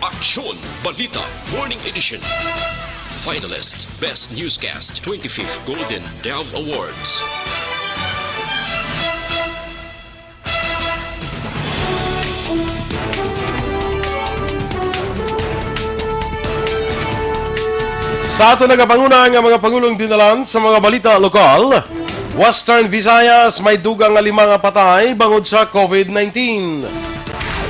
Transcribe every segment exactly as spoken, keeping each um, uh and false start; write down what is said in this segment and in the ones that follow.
Aksyon Balita Morning Edition. Finalist, Best Newscast, twenty-fifth Golden Dove Awards. Sa aton nagapanguna nga mga pangulong dinalan sa mga balita lokal, Western Visayas may dugang nga lima nga patay bangod sa COVID nineteen.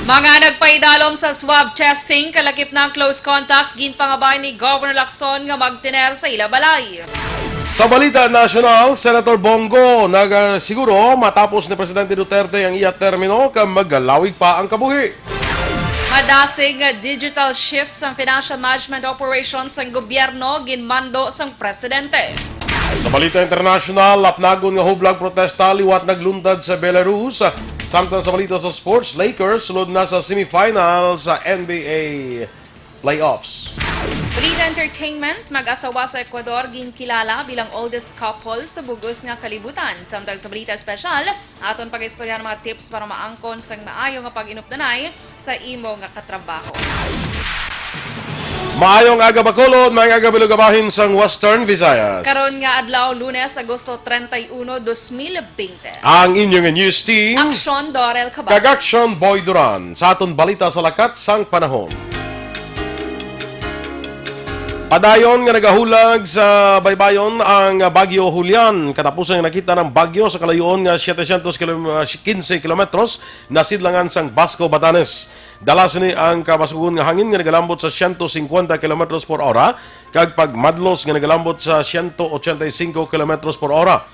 Mga nagpaidalom sa swab testing, kalakip na ang close contacts, ginpangabay ni Governor Lacson nga magtener sa ila balay. Sa balita nasyonal, Senator Bong Go nagasiguro matapos ni Presidente Duterte ang iya termino kag magalawig pa ang kabuhi. Madasig nga digital shifts ang financial management operations sang gobyerno, ginmando sang presidente. Sa balita internasyonal, lapnagon nga hublag protesta liwat nagluntad sa Belarus. Samtang sa balita sa sports, Lakers sulod na sa semifinal sa N B A playoffs. Balita entertainment, mag-asawa sa Ecuador ginkilala bilang oldest couple sa bug-os nga kalibutan. Samtang sa balita espesyal, aton pag-istorya ang mga tips para maangkon sang maayo nga pag-inupdanay sa imo nga katrabaho. Maayong aga, Bacolod, maayong aga, Bilog, bahin sang Western Visayas. Karon nga adlaw, Lunes, Agosto treinta y uno, dos mil veinte. Ang inyong news team, Aksyon Dorel Cabal. Kag Aksyon Boy Duran. Sa aton balita sa lakat sang panahon. Padayon nga nagahulag sa baybayon ang Bagyo Julian. Katapusan nga nakita ng bagyo sa kalayoon nga setecientos kilo-, quince kilometros, nasidlangan sang Basco, Batanes. Dala sini ang kabaskugon nga hangin nga nagalambot sa siyento singkwenta kilometros por ora kag pagmadlos nga nagalambot sa siyento ochenta y cinco kilometros por ora.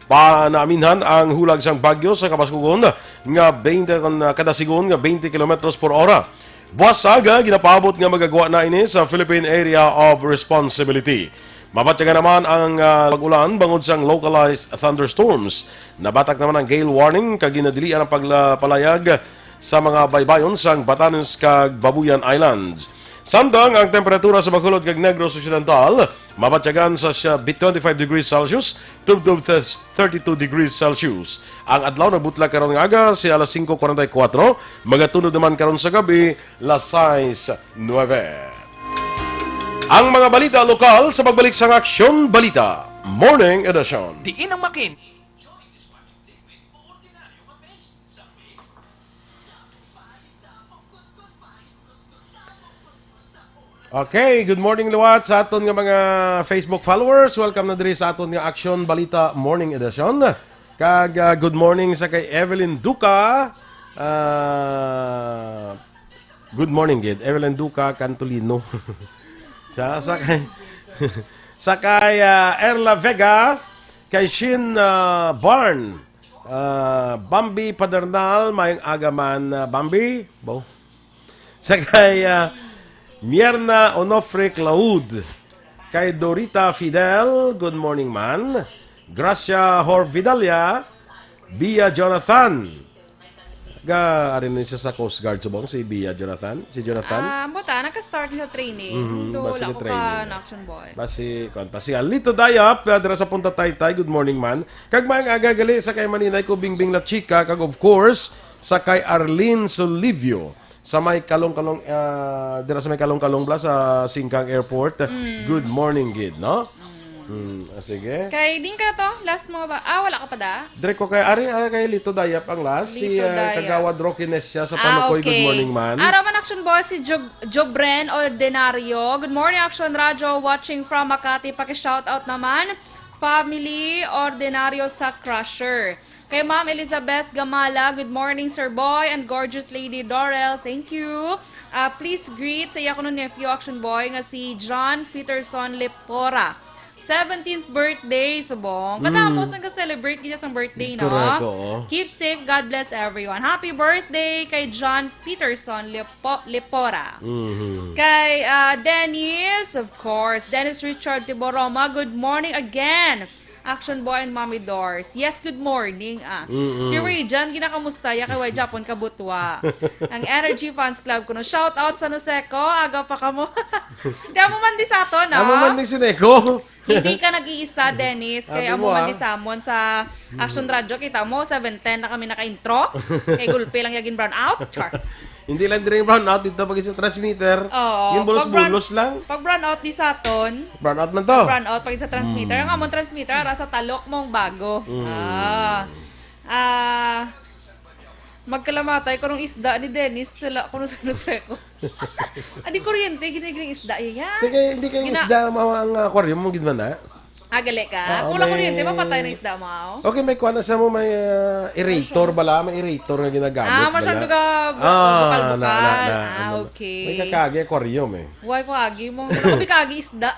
Panaaminhan ang hulag sang bagyo sa kabaskugon nga twenty, kada sigon nga twenty kilometros por ora. Buas aga, ginapaabot nga magagwa na ini sa Philippine Area of Responsibility. Mabatyagan naman ang, ah, pag-ulan bangod sang localized thunderstorms. Nabatak naman ang gale warning kag ginadilian ang pagla-, palayag sa mga baybayon sang Batanes kag Babuyan Islands. Samtang ang temperatura sa Bacolod kag Negros Occidental mabatyagan sa siya twenty-five degrees Celsius tubtob thirty-two degrees Celsius. Ang adlaw nagbutlak karon nga aga sa alas singko kuwarenta y kuwatro, magatunod naman karon sa gabi las sais nuebe. Ang mga balita lokal sa pagbalik sang Aksyon Balita Morning Edition. Diin ang makin. Okay, good morning liwat sa aton nga mga Facebook followers. Welcome na diri sa aton nga Aksyon Balita Morning Edition. Kag, ah, good morning sa kay Evelyn Duca. Ah, good morning gid, Evelyn Duca Cantolino. Sa, sa kay, sa kay, ah, Erla Vega, kay Shin, ah, Barn, ah, Bambi Padernal, maayong aga man, ah, Bambi. Bo. Sa kay, ah, Mierna Onofre Claud, kay Dorita Fidel, good morning man. Gracia Horvidalia, Bia Jonathan. Ga, ari ni siya sa Coast Guard subong, si Bia Jonathan, si Jonathan. Ah, buta, naka-start ni sa training. Mhm, do, basi wala ko training pa na. Action boy. Basi, kwan, basi, ah, Lito Dayap, ah, dira sa Punta Taytay, good morning man. Kag maayong aga gali sa kay Maninay ko, Bingbing La Chica, kag of course, sa kay Arlene Solivio. Sa may Kalong-Kalong, ah, dira sa may Kalong-Kalong bala sa Singkang Airport. Mm. Good morning gid, no? Mm. Mm, ah, sige. Kay din ka to, last mo ba? Ah, wala ka pa da? Dire ko kay, ari, ari kay Lito Dayap ang last. Si, Lito ah, Dayap. Kagawad Rocky Nesya sa Ah, Panukoy. Good okay. Morning, man. Araw man, Action Boss, si Jo-, Jobren Ordinario. Good morning, Action Radio, watching from Makati. Paki-shoutout naman, family Ordinario sa Crusher. Kay Ma'am Elizabeth Gamala, "Good morning, Sir Boy and gorgeous Lady Dorel." Thank you. Ah, please greet sa iya kuno nephew, Action Boy, nga si John Peterson Lepora. Seventeenth birthday, subong. Kadamo Mm. sang ka-celebrate niya sang birthday, no? Correct, oo. Keep safe, God bless everyone. Happy birthday kay John Peterson Lepo-, Lepora. Mhm. Kay, ah, Dennis, of course, Dennis Richard Tiboroma, good morning again. Action Boy and Mommy Dors. Yes, good morning, ah. Mm-mm. Si Ray Jan, ginakamusta ya kay way Japon kabutwa. Ang Energy Fans Club kuno. Shout out sa Nuseco, aga pa kamo. Hindi mo man di sa ato, no? Amo man di si Neko. Hindi ka nag-iisa, Dennis. Kay Abi amo mo, man ah. Di sa amon sa Action Radio, kita mo, seven ten na kami naka-intro. Kay gulpi lang yagin brown out. Char. Hindi lang diri yung brown out, dito pag sa transmitter. Oo. Yung bulos-bulos lang. Pag brown out di sa aton. Brown out man to. Pag brown out pag sa transmitter. Hmm. Ang amon transmitter, ara sa talok mong bago. Hmm. Ah. Ah. Magkalamatay ko nung isda ni Dennis, sila ko nung sa Nuseco. Adi kuryente, ginigiling isda iya. Hindi kayo, hindi kayo Gina- isda, mawa ang aquarium mo, gid man na? Ah, gali ka? Oo, Kung may kuryente, mapatay na isda mo, aw? Okay, may kuha na sa mo, may, ah, aerator bala, may aerator nga ginagamit Ah, masyado bala. Ka bu- Ah, bukal-bukal. Na, na, na, Ah, ano, okay. May kakagi aquarium eh. Why ko agi mo? Ako may kagi isda.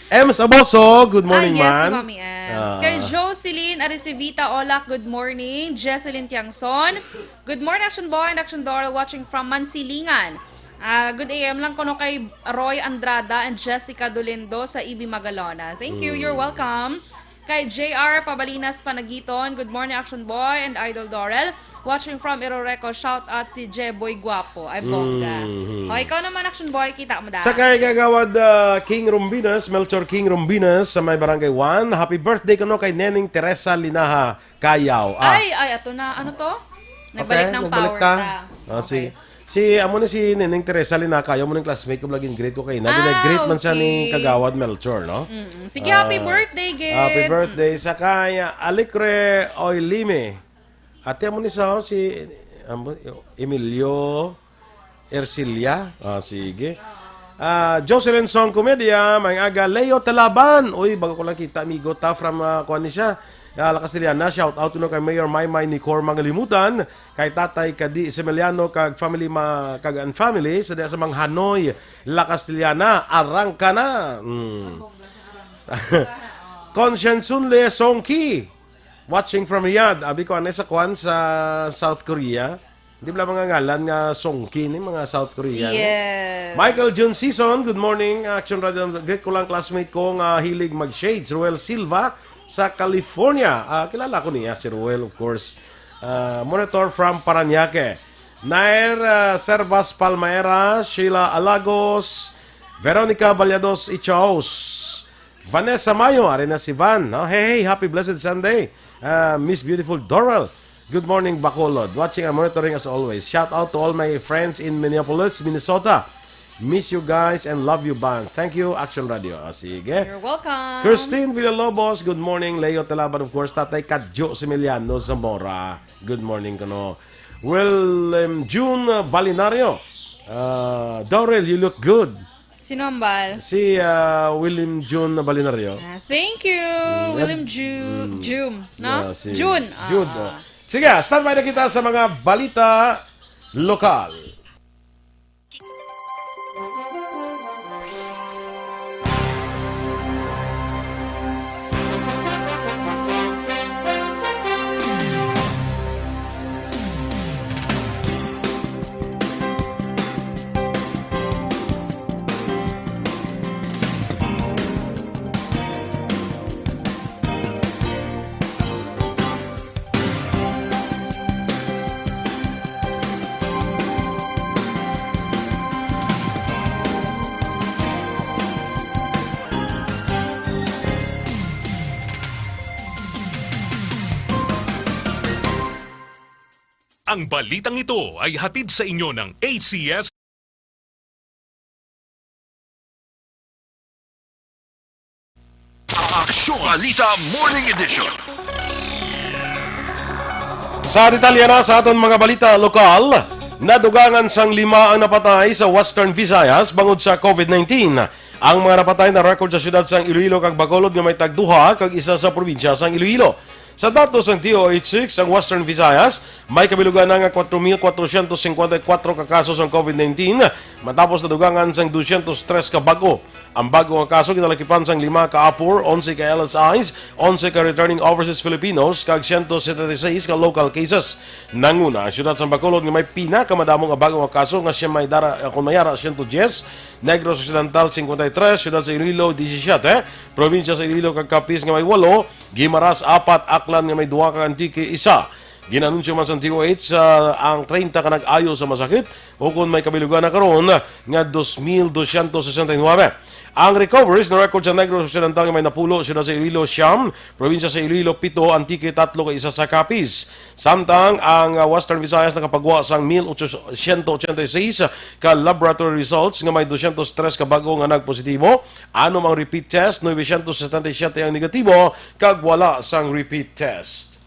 Ems Aboso, good morning, Ah, yes, si man. Mami Ems. Ah. Kay Jocelyn Arisivita Olak, good morning. Jesselyn Tiangson, good morning, Action Boy and Action Doll, watching from Mansilingan. Ah, good A M lang kuno kay Roy Andrada and Jessica Dolindo sa Ibi Magalona. Thank you, you're Mm. welcome. Kay J R Pabalinas Panagiton, good morning, Action Boy and Idol Dorel. Watching from Iroreco, shout out si Jeboy Guapo. Ay, bongga. Mm-hmm. O, ikaw naman, Action Boy, kita mo da. Sa kay Kagawad, ah, King Rombinas, Melchor King Rombinas, sa may Barangay one. Happy birthday kuno kay Neneng Teresa Linaha Kayaw. Ah. Ay, ay, ato na. Ano to? Nagbalik Okay, ng nagbalik power ta. ta. Ah, Okay. si, si, amo ni si Neneng Teresa Linaha Kayaw, mo ning classmate ko, laging greet ko kay na. Ah, Ginag-greet man siya ni okay. Kagawad Melchor, no? Mm-mm. Sige, happy Ah, birthday, Gin. happy birthday sa kay, ah, Alikre Oilime. Ate mo ni sa si, amo, Emilio Ercilia. Ah, sige. Ah, Jocelyn Song Comedia, may aga Leo Talaban. Uy, bago ko lang kita, amigo ta from, ah, kuan ni siya. Ah, La Castellana, shout out no kay Mayor Maymay Nicor Mangalimutan, kay Tatay Kadi Semeliano, kag family ma-, kag and family sa diya sa Manghanoy, La Castellana. Arangka na. Mm. Conscience Sunle Songki. Watching from Riyadh. Abi ko, anay sa kwan sa South Korea. Di ba mga ngalan nga Songki ni mga South Korean? Yes. Michael Jun Season, good morning. Action Radio, greet ko lang classmate ko nga hilig mag-shades. Ruel Silva sa California. Ah, kilala ko niya si Ruel, of course. Ah, monitor from Parañaque. Nair, ah, Servas Palmaera, Sheila Alagos, Veronica Ballados Ichaos. Vanessa Mayo, ari na si Van, no? Hey, hey, happy blessed Sunday. Ah, Miss Beautiful Doral. Good morning, Bacolod. Watching and monitoring as always. Shout out to all my friends in Minneapolis, Minnesota. Miss you guys and love you, Bans. Thank you, Action Radio. Ah, sige. You're welcome. Christine Villalobos, good morning. Leo Talaban, of course. Tatay Kadjo Similiano Zamora, good morning, kuno. William June Balinario. Ah, Dorel, you look good. Sino ang bal? Si, ah, William June Balinario. Ah, thank you, Mm, William Ju-, mm. June, no? Yeah, si June. Ah, Jude, ah. Oh. Sige, standby na kita sa mga balita lokal. Ang balitang ito ay hatid sa inyo ng A C S. Aksyon Balita Morning Edition. Sa detalye na sa aton mga balita lokal, nadugangan sang lima ang napatay sa Western Visayas bangod sa COVID nineteen. Ang mga napatay na record sa siyudad sang Iloilo kag Bacolod nga may tagduha kag isa sa probinsya sang Iloilo. Sa datos sang D O H six, ang Western Visayas may kabilugan na nga kwatro mil kwatrosyentos singkwenta y kwatro ka kaso sang COVID nineteen, matapos nadugangan sang dosyentos tres ka bag-o. Ang bag-o nga kaso ginalakipan sang lima ka APOR, onse ka L S Is, onse ka returning overseas Filipinos, kag siyento setenta y seis ka local cases. Nanguna ang siyudad sang Bacolod nga may pinakamadamo nga bag-o nga kaso nga siya may dara, kon may ara, siyento diyes, Negros Occidental, singkwenta y tres, siyudad sa Iloilo, disisyete, probinsya sa Iloilo kag Capiz nga may walo, Guimaras, apat, Aklan nga may duha, kag Antique, isa. Ginanunsyo man sang D O H, ah, ang treinta ka nag-ayo sa masakit, ukon may kabilugan na karon nga dos mil dosyentos sesenta y nuebe. Ang recoveries na record sa Negros Occidental nga may napulo, siyudad sa Iloilo, siyam, probinsya sa Iloilo, pito, Antique, tatlo, kag isa sa Capiz. Samtang ang, ah, Western Visayas nakapagwa sang mil ochocientos ochenta y seis ka laboratory results nga may dosyentos tres ka bag-o nga nagpositibo. Anom ang repeat test, novecientos setenta y siete ang negatibo, kag wala sang repeat test.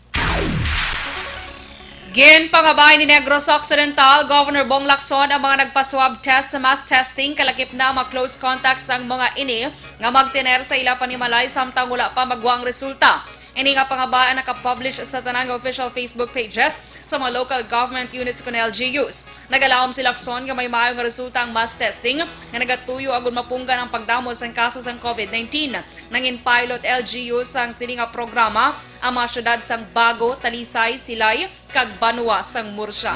Ginpangabay ni Negros Occidental Governor Bong Lacson ang mga nagpa-swab test sa mass testing, kalakip na ang mga close contacts sang mga ini nga magtener sa ila panimalay samtang wala pa magwa ang resulta. Ini nga pangabay ang nakapublish sa tanan nga official Facebook pages sa mga local government units kon L G Us. Nagalawom si Lacson nga may maayo nga resulta ang mass testing nga nagatuyo agud mapunggan ang pagdamo sang kaso sang COVID nineteen. Nangin pilot L G U sang sini nga programa ang mga siyudad sang Bago, Talisay, Silay, kag Banwa sang Murcia.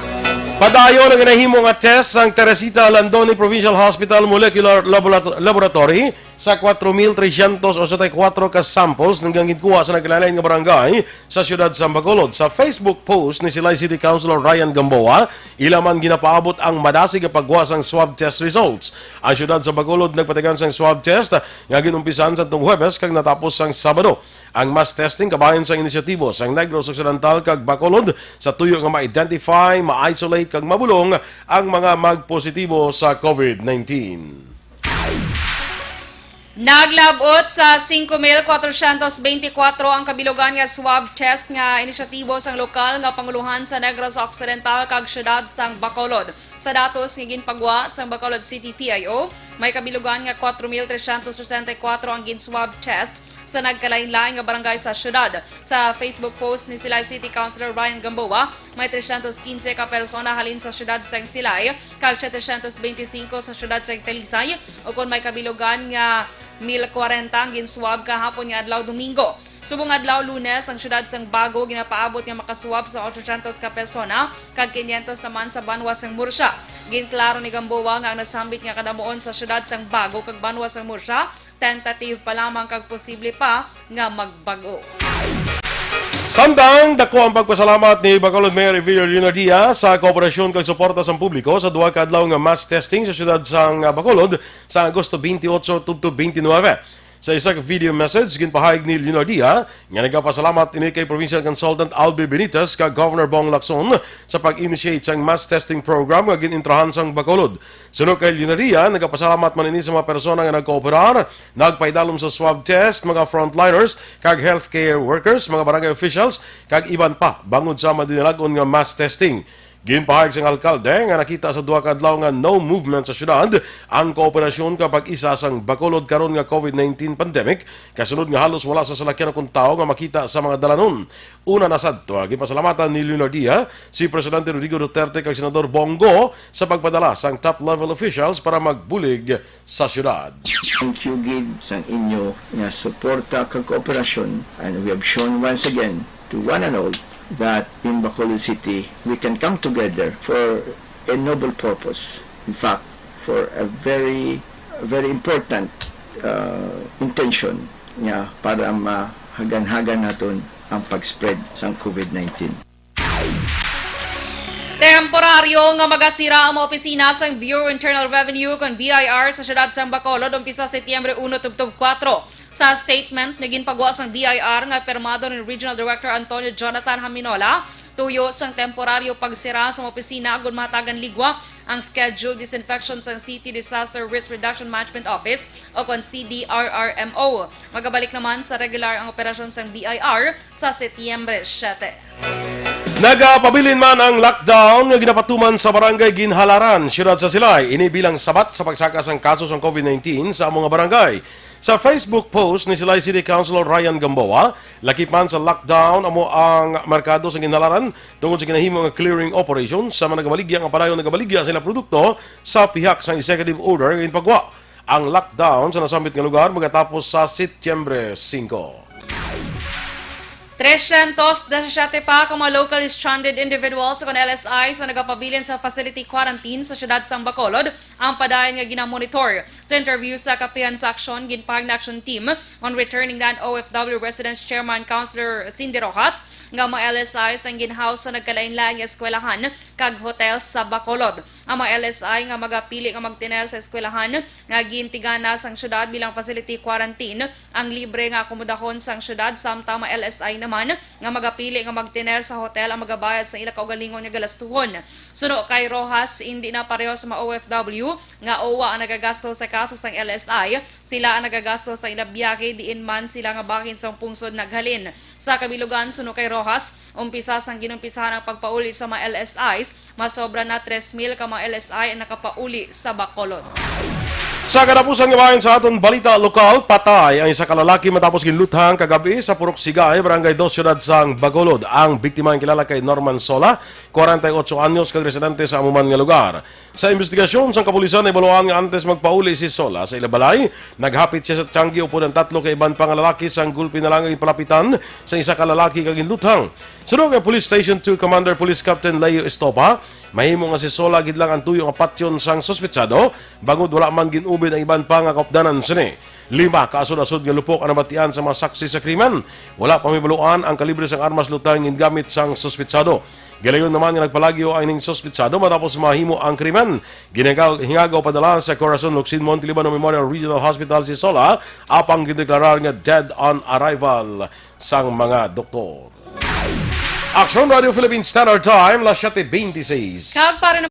Padayon ang ginahimo nga test sang Teresita Landoni Provincial Hospital Molecular Laborato-, Laboratory sa kwatro mil tresyentos ochenta y kuwatro ka samples nga ginkuha sa nagkalain-lain nga barangay sa siyudad sang Bacolod. Sa Facebook post ni Silay City Councilor Ryan Gamboa, ila man ginapaabot ang madasig nga pagkuha sang swab test results. Ang siyudad sang Bacolod nagpatigayon sang swab test nga ginumpisan sadtong Huwebes kag natapos sang Sabado. Ang mass testing kabahin sang inisyatibo sang Negros Occidental kag Bacolod sa tuyo nga ma-identify, ma-isolate kag mabulong ang mga magpositibo sa COVID nineteen. Naglab-ot sa singko mil kwatrosyentos benti kwatro ang kabilugan nga swab test nga inisyatibo sang lokal nga pangulohan sa Negros Occidental kag siyudad sang Bacolod. Sa datos nga ginpagwa sang Bacolod City P I O, may kabilugan nga kwatro mil tresyentos sesenta y kuwatro ang gin-swab test sa nagkalain-lain nga barangay sa siyudad. Sa Facebook post ni Silay City Councilor Ryan Gamboa, may tresyentos kinse ka persona halin sa siyudad sang Silay kag setecientos benti singko sa siyudad sang Talisay, ukon may kabilugan nga mil kwarenta ang gin-swab kahapon nga adlaw Domingo. Subong adlaw Lunes, ang siyudad sang Bago ginapaabot nga makaswab sa ochocientos ka persona kag quinientos naman sa banwa sang Murcia. Ginklaro ni Gamboa nga ang nasambit nga kadamuon sa siyudad sang Bago kag banwa sang Murcia tentative pa lamang kag posible pa nga magbag-o. Samtang dako ang pagpasalamat ni Bacolod Mayor Evelio Leonardia sa kooperasyon kag suporta sang publiko sa duha ka adlaw nga mass testing sa siyudad sang Bacolod sa Agosto twenty-eight tubtob twenty-nine. Sa isa ka video message, ginpahayag ni Leonardia nga nagapasalamat ini kay Provincial Consultant Albi Benitez kag Governor Bong Lacson sa pag-initiate sang mass testing program nga gin-intrahan sang Bacolod. Suno kay Leonardia, nagapasalamat man ini sa mga persona nga nagkooperar, nagpaidalom sa swab test, mga frontliners, kag healthcare workers, mga barangay officials, kag iban pa, bangod sa madinalag-on nga mass testing. Ginpahayag sang alkalde nga nakita sa duha ka adlaw nga no movement sa syudad ang kooperasyon kag pag-isa sang Bacolod karon nga COVID nineteen pandemic, kasunod nga halos wala sa salakyan kon tawo nga makita sa mga dalanon. Una na sadto, ginpasalamatan ni Leonardia si Presidente Rodrigo Duterte kag Senador Bong Go sa pagpadala sang top-level officials para magbulig sa syudad. Thank you gid sang inyo nga suporta kag kooperasyon, and we have shown once again to one and all that in Bacolod City, we can come together for a noble purpose. In fact, for a very, very important, uh, intention nga para mahagan-hagan naton ang pag-spread sang COVID nineteen. Temporaryo nga magasira ang mga opisina sang Bureau of Internal Revenue kon B I R sa siyudad sang Bacolod umpisa Setyembre uno tubtob kuwatro. Sa statement nga ginpagwa sang B I R nga pirmado ni Regional Director Antonio Jonathan Haminola, tuyo sang temporaryo pagsira sa mga opisina agud mahatagan ligwa ang scheduled disinfection sang City Disaster Risk Reduction Management Office o kon C D R R M O. Magabalik naman sa regular ang operasyon sang B I R sa Setyembre siyete. Nagapabilin man ang lockdown nga ginapatuman sa Barangay Ginhalaran, siyudad sa Silay, ini bilang sabat sa pagsaka sang kaso sang COVID nineteen sa amo nga barangay. Sa Facebook post ni Silay City Councilor Ryan Gamboa, lakip man sa lockdown amo ang merkado sa Ginhalaran tungod sa ginahimo nga clearing operation, sa mga nagabaligya nga padayon nagabaligya sa ilang produkto sa pihak sang executive order nga ginpagwa. Ang lockdown sa nasambit nga lugar magatapos sa Setyembre singko. Trescientos diecisiete pa ka mga locally stranded individuals o kon L S Is ang nagapabilin sa facility quarantine sa siyudad sang Bacolod ang padayon nga ginamonitor. Sa interview sa Kapihan sa Aksyon, ginpahayag ni Action Team on Returning Land O F W Residents Chairman Councilor Cindy Rojas nga mga L S Is ang ginhouse sa nagkalain-lain nga eskwelahan kag hotel sa Bacolod. Ang mga L S I nga magapili nga magtener sa eskwelahan nga gintigana sang siyudad bilang facility quarantine ang libre nga akomodahon sang siyudad, samtang mga L S I naman nga magapili nga magtener sa hotel ang magabayad sa ila kaugalingon nga galastuhon. Suno kay Rojas, indi na pareho sa mga O F W nga uwa ang nagagasto sa kaso sang L S I, sila ang nagagasto sa ila biyahe diin man sila nga bahin sang pungsod naghalin. Sa kabilugan, suno kay Rojas, umpisa sang ginumpisahan ang pagpauli sa mga L S Is, masobra na tres mil ka mga L S I ang nakapauli sa Bacolod. Sa katapusan nga bahin sa aton balita lokal, patay ang isa ka lalaki matapos ginluthang kagabi sa Purok Sigay, Barangay Dos, siyudad sang Bacolod. Ang biktima ang kilala kay Norman Sola, kwarenta y ocho anyos, kag residente sa amo man nga lugar. Sa investigasyon sang kapulisan, nahibaluan nga antes magpauli si Sola sa ila balay, naghapit siya sa tiyanggi upod ang tatlo ka iban pa nga lalaki, sang gulpi na lang ginpalapitan sa isa ka lalaki kag ginluthang. Suno kay Police Station two Commander Police Captain Leo Estopa, mahimo nga si Sola gid lang ang tuyo nga patyon sang suspetsado, bangod wala man gin-ubid ang iban pa nga kaupdanan sini. Lima ka asod-asod nga lupok ang nabatian sa mga saksi sa krimen. Wala pa mahibaluan ang kalibre sang armas luthang gingamit sang suspetsado. Gilayon naman nga nagpalagyo ang ining suspetsado matapos mahimo ang krimen. Ginagaw-, hingagaw padala sa Corazon Locsin Montelibano Memorial Regional Hospital si Sola, apang gindeklarar nga dead on arrival sang mga doktor. Aksyon Radio Philippine Standard Time, las siete veintiséis. Kag para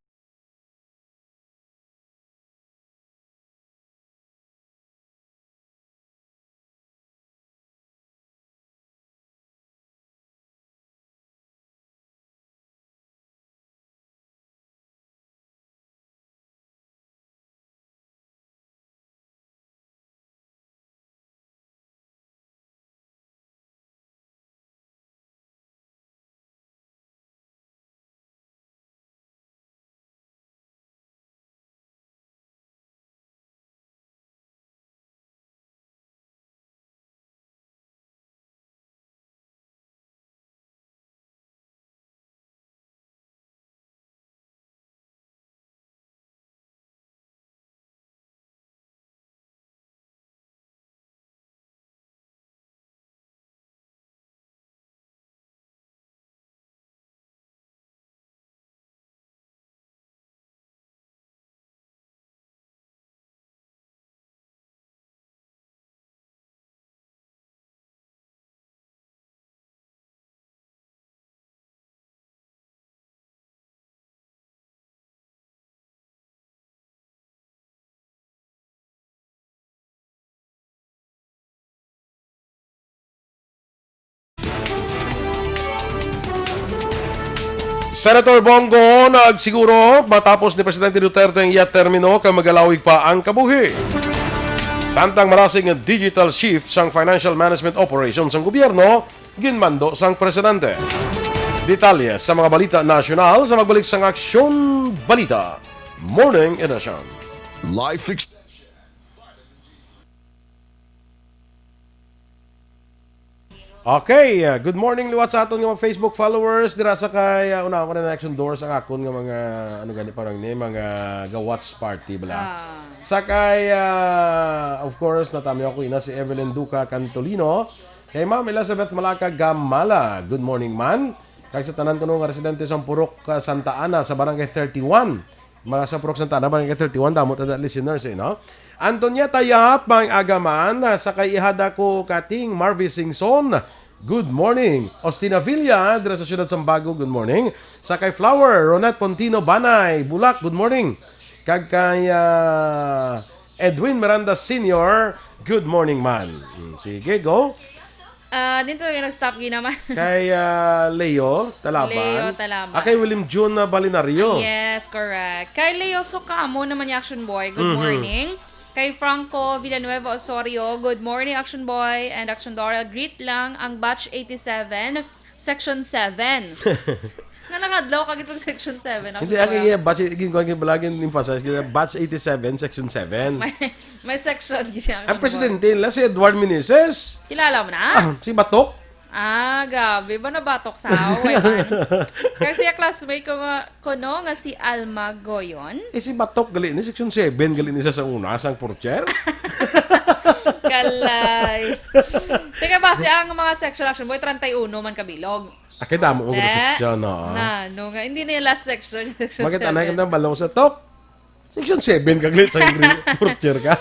Senator Bong Go nagsiguro matapos ni Presidente Duterte ang iya termino kay magalawig pa ang kabuhi. Samtang malasig nga digital shift sang financial management operation sang gobyerno, ginmando sang presidente. Detalye sa mga balita nasyonal sa magbalik sang Aksyon Balita Morning Edition. Life ex- Okay, uh, good morning liwat sa aton nga mga Facebook followers dira sa kay, uh, una ko na action doors ang akon nga mga, ano gani, parang ni mga ga-watch party bala. Ah. Sa kay, uh, of course, natami ako ina si Evelyn Duca Cantolino, kay Ma'am Elizabeth Malaka Gamala. Good morning man. Kag sa tanan kuno nga residente sa Purok, uh, Santa Ana sa Barangay thirty-one. Mga sa Purok Santa Ana, Barangay thirty-one, damo ta listeners, eh, no? Antonia Tayap, Mang Agaman, ah, sa kay ihada ko kating Marvis Singson. Good morning. Ostina Villa, dira sa siyudad Sambago, good morning. Sa kay Flower, Ronette Pontino Banay, Bulak, good morning. Kag kay, ah, Edwin Miranda Senior, good morning man. Hmm, sige, go. Ah, dito yung nag-stop gid naman. Kay, ah, Leo Talaban. Leo Talaban. Ah, kay William June, ah, Balinario. Yes, correct. Kay Leo Socamo naman yung action boy. Good Mhm. morning. Kay Franco Villanueva Osorio, "Good morning, Action Boy and Action Doral. Greet lang ang batch eighty-seven, section seven." Nga nakadlaw ka gitong section seven, Action Hindi, ako Doral. Yung batch, yung, yung, yung, yung emphasize, yung batch eighty-seven, section seven. May, may section, gid siya, Ang Action Boy. Presidente nila, si Edward Meneses. Kilala mo na? Ah, si Batok. Ah, grabe ba nabatok sa away man? Kasi ang classmate ko nga, kuno nga si Alma Goyon. Eh, si Batok gali ni section seven, gali ni sa, sa una, sang porcher. Kalay. Teka, base ang mga section, Action Boy, treinta y uno man kabilog. Ah, kay damo mo Eh, section, no? Na, no nga. Hindi na yung last section, section Bakit anay ka seven. Na balong sa tok? Section seven ka, Glit, sa Ingrid. Torture ka.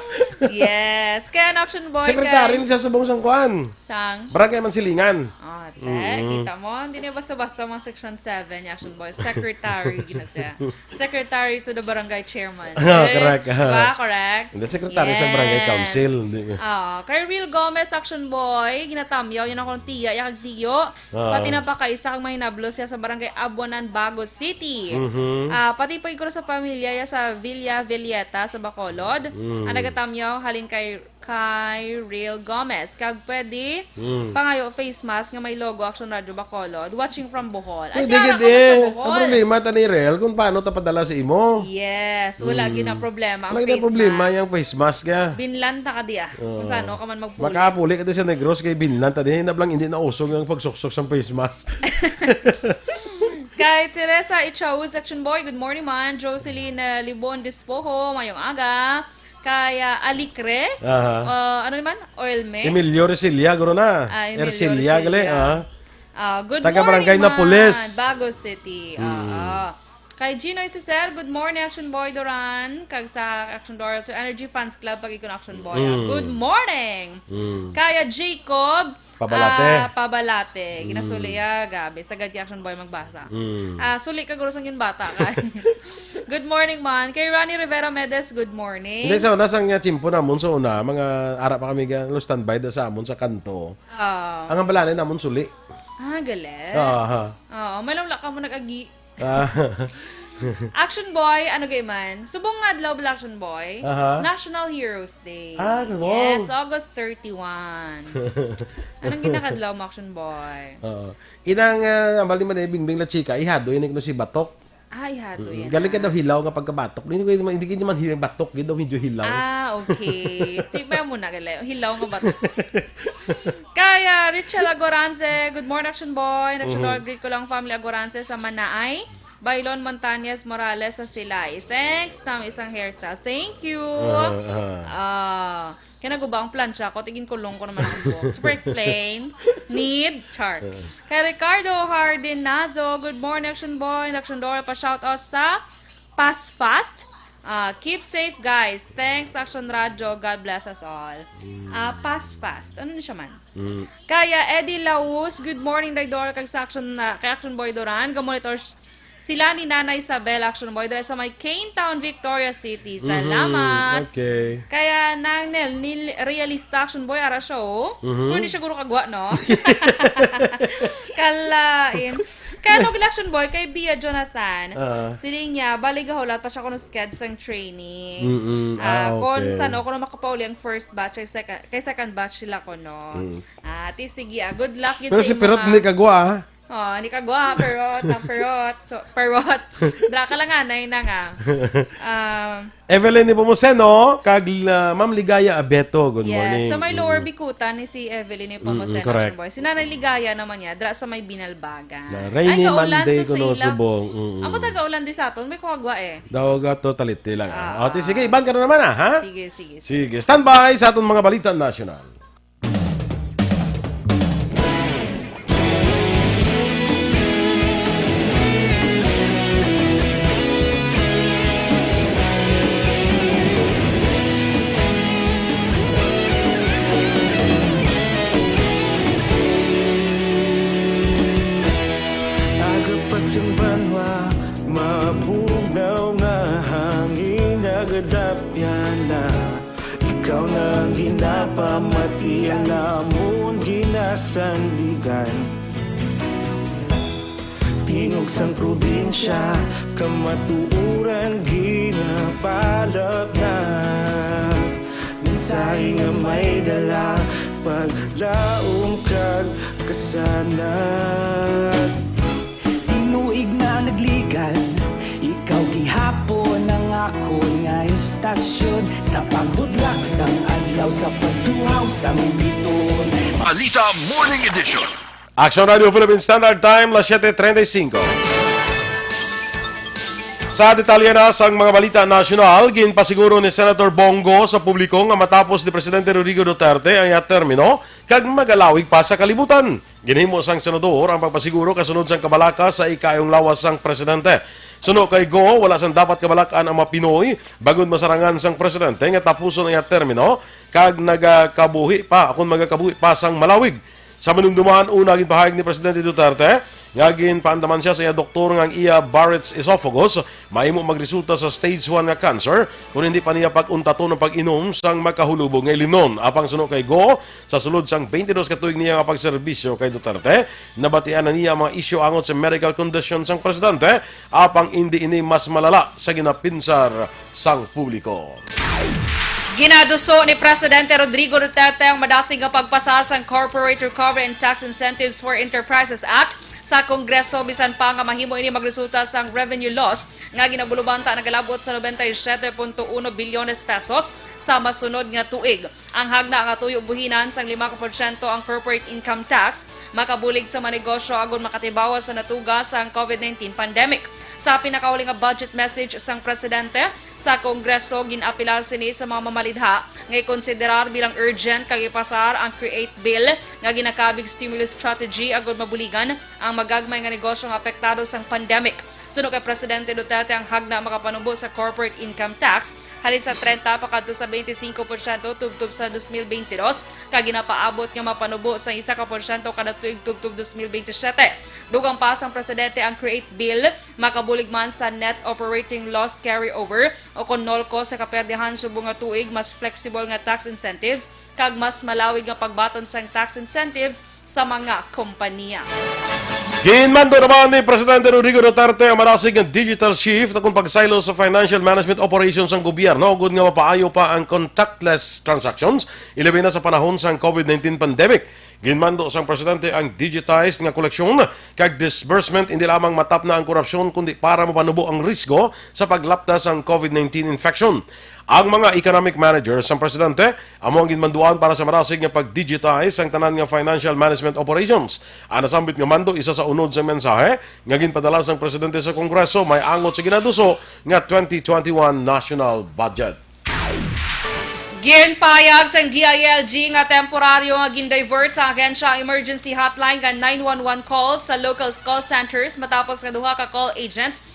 Yes. Kaya ang Action Boy Secretary kay ni sa subong sang kuan. Sang? Barangay Mansilingan. Oh, te, Mm. Kita mo, hindi na basta-basta mga section seven, Action Boy. Secretary, gina siya. Secretary to the barangay chairman. Ah, Eh, correct. Diba? Correct? Hindi, secretary sa barangay Yes. Council. Hindi. Ah, kay Real Gomez, Action Boy, ginatamyaw, yun akong tiya, yakag tiyo. Oo. Pati na pa kaisa kang mahinablo siya sa barangay Abuanan, Bago City. Mhm. Ah, pati pa iguro sa pamilya ya sa Villa Villeta sa Bacolod. Mm. Ang nagatamyaw halin kay, kay Real Gomez. Kag pwede Mm. pangayo face mask nga may logo Action Radio Bacolod. Watching from Bohol. Ay, Pwede tiara gid ka mo sa eh. Ang Bohol. Problema ta ni Real kung paano ta padala sa imo. Yes, wala Mm. gid na problema ang Wala gid na face problema mask. Yung face mask ka. Binlan ta ka diya. Oo. Kung saan ka man magpuli. Makapuli ka din sa Negros kay binlan ta din. Nablang hindi na usog ang pagsuksok sa face mask. Kay Teresa Ichauz, Action Boy, good morning man. Jocelyn, uh, Libon Despojo, mayong aga. Kay, uh, Alikre, Aha. uh, ano naman? Oilme. Emilio Resilla, guro na. Ah, Emilio Ercilia, gali, Resilla. Ah. Ah, good Taga morning, Barangay man. Napoles. Bago City. Mm. Oo. Kay Ginoy Cesar, good morning, Action Boy Duran. Kag sa Action Doral to Energy Fans Club, pag ikon Action Boy, ah. Mm. Good morning! Mm. Kaya Jacob, Pabalate. ah, Pabalate. Mm. Ginasuli, ah, gabi. Sagad kay Action Boy magbasa. Mm. Ah, suli ka, guro, sang yun bata ka. Good morning, man. Kay Ronnie Rivera Medes, good morning. Hindi, sa una, sang nga tiyempo namon, sa una, mga ara pa kami, ga-, standby da sa amon sa kanto. Ah. Ang ambalane namon, suli. Ah, galit. Aha. Oo, may lang wala ka mo nag-agi. Ah. Action Boy, ano gay man? Subong nga adlaw bala, Action Boy? Aha. National Heroes Day. Ah, subong. Yes, August thirty-one. Anong ginakadlaw mo, Action Boy? Oo. Inang, ah, ambal ni Manay Bingbing La Chica, ihado yun, no, si Batok. Ah, ihado Mm, yan, galing ka ah. daw hilaw nga pagkabatok. Hindi ko naman, hindi ko naman hilaw, batok, yun daw medyo hilaw. Ah, okay. Tingnan mo na, galing. Hilaw nga batok. Kaya, Richel Agoranse, good morning, Action Boy. Action Mhm. Boy, greet ko lang family Agoranse sa Manaay. Bailon Montañez Morales sa Silay. Thanks, tam isang hairstyle. Thank you. Ah, ah. Ah, kaya naguba ang plancha ko. Tigin kulong ko naman ang buhok. Super explain. Need. Char. Ah. Kay Ricardo Hardinazo, good morning, Action Boy and Action Doral. Pa-shout out sa Pass Fast. Ah, keep safe, guys. Thanks, Action Radio. God bless us all. Mm. Ah, Pass Fast. Ano na siya man? Mm. Kaya Eddie Laus, good morning, Day Doral, kag sa Action, ah, kay Action Boy Duran. Gamonitor s-, sila ni Nanay Isabel, Action Boy, dala sa may Cane Town, Victoria City. Mhm, Salamat. Okay. Kaya nang Nel, ni Realista, Action Boy, ara siya, oh. Mhm. Kung hindi siya guro kagwa, no? Kalain. Kaya no, Action Boy, kay Bia Jonathan, Ah. siling niya, bali gahulat pa siya kuno sked sang training. Mm-mm. Ah, Ah, kung okay. saan ako na makapauli ang first batch, kay second, kay second batch sila ko, no? Mm. Ah, ti, sige, ah, good luck gid Pero sa si imo, Perot ha? Hindi kagwa, ah. Oh, hindi kagwa, Perot, ang Perot. So, Perot. Dra ka lang, anay na nga. Um, Evelyn Nepomuceno, kag, ah, Ma'am Ligaya Abeto, good Yes, morning. sa may Lower Mm. Bicutan ni si Evelyn Nepomuceno, Mm, correct. Action Boy. Si Nanay Ligaya naman niya, dra sa may Binalbagan. Na Ay, rainy gaulan Monday to sa kuno ila. Subong. Mm. Amo ta gaulan di sa aton, may kuwagwa eh. Daw ga to taliti lang, ah. Ah. O, ti, sige, iban ka na naman, ah, ha? Sige, sige, sige. Sige, standby sa aton mga balita nasyonal. Aga pa sing banwa, mabugnaw nga hangin nagadapyan na. Ikaw na ang ginapamati, ang amon ginasandigan. Tingog sang probinsya, kamatuoran ginapalapnap. Tinuig na nagligan, ikaw gihapon ang akon nga istasyon. Sa pagbudlak sang adlaw, sa pagtuhaw sang biton. Balita Morning Edition. Action Radio Philippine Standard Time, las siete treinta y cinco. Sa detalye na sang mga balita nasyonal, ginpasiguro ni Senator Bong Go sa publiko nga matapos ni Presidente Rodrigo Duterte ang iya termino kag magalawig pa sa kalibutan. Ginhimo sang senador ang pagpasiguro kasunod sang kabalaka sa ikayong lawas sang presidente. Suno kay Go, wala sang dapat kabalak-an ang mga Pinoy bangod masarangan sang presidente nga tapuson ang iya termino kag nagakabuhi pa, akon magakabuhi pa sang malawig. Sa manumduman, una ginpahayag ni Presidente Duterte nga ginpaandaman siya sa iya doktor nga ang iya Barrett's esophagus mahimo magresulta sa stage one nga cancer kon hindi pa niya pag-untaton ang pag-inom sang makahulubog nga ilimnon. Apang suno kay Go, sa sulod sang twenty-dos ka tuig niya nga pagserbisyo kay Duterte, nabatian na niya ang mga isyu angot sa medical condition sang presidente, apang indi ini mas malala sa ginapinsar sang publiko. Ginaduso ni Presidente Rodrigo Duterte ang madasig nga pagpasar sang Corporate Recovery and Tax Incentives for Enterprises Act sa Kongreso, bisan pa nga mahimo ini magresulta sang revenue loss nga ginabulubanta nagalabot sa noventa y siete punto uno bilyones pesos sa masunod nga tuig. Ang hagna nga tuyo buhinan sang lima ka porsyento ang corporate income tax makabulig sa mga negosyo agod makatibawas sa natuga sang COVID nineteen pandemic. Sa pinakauli nga budget message sang presidente sa Kongreso, gin-apelar sini sa mga mamalidha nga ikonsiderar bilang urgent kag ipasar ang Create Bill nga ginakabig stimulus strategy agod mabuligan ang magagmay nga negosyo nga apektado sang pandemic. Suno kay Presidente Duterte, ang hagna makapanubo sa corporate income tax halin sa treinta pakadto sa twenty-cinco porsyento tubtob sa dos mil twenty-dos, kag ginapaabot nga mapanubo sa isa ka porsyento kada tuig tubtob dos mil twenty-siete. Dugang pa sang presidente, ang Create Bill makabulig man sa net operating loss carryover o kon NOLCO sa kaperdihan subong nga tuig, mas flexible nga tax incentives, kag mas malawig nga pagbaton sang tax incentives sa mga kompanya. Ginmando naman ni Presidente Rodrigo Duterte ang madasig nga digital shift akon pagsaylo sa financial management operations sang gobyerno, agud nga mapaayo pa ang contactless transactions, ilabi na sa panahon sang COVID nineteen pandemic. Ginmando sang presidente ang digitized nga koleksyon kag disbursement, hindi lamang matapna ang korupsyon, kundi para mapanubo ang risgo sa paglapta sang COVID nineteen infection. Ang mga economic managers sang presidente amo ang ginmanduan para sa madasig nga pag-digitize sang tanan nga financial management operations. Ang nasambit nga mando isa sa unod sang mensahe nga ginpadala sang presidente sa Kongreso, may angot sa ginaduso nga twenty twenty-one national budget. Ginpahayag sang D I L G nga temporaryo nga gin-divert sa ahensya ang emergency hotline nga nine one one calls sa local call centers matapos nga duha ka call agents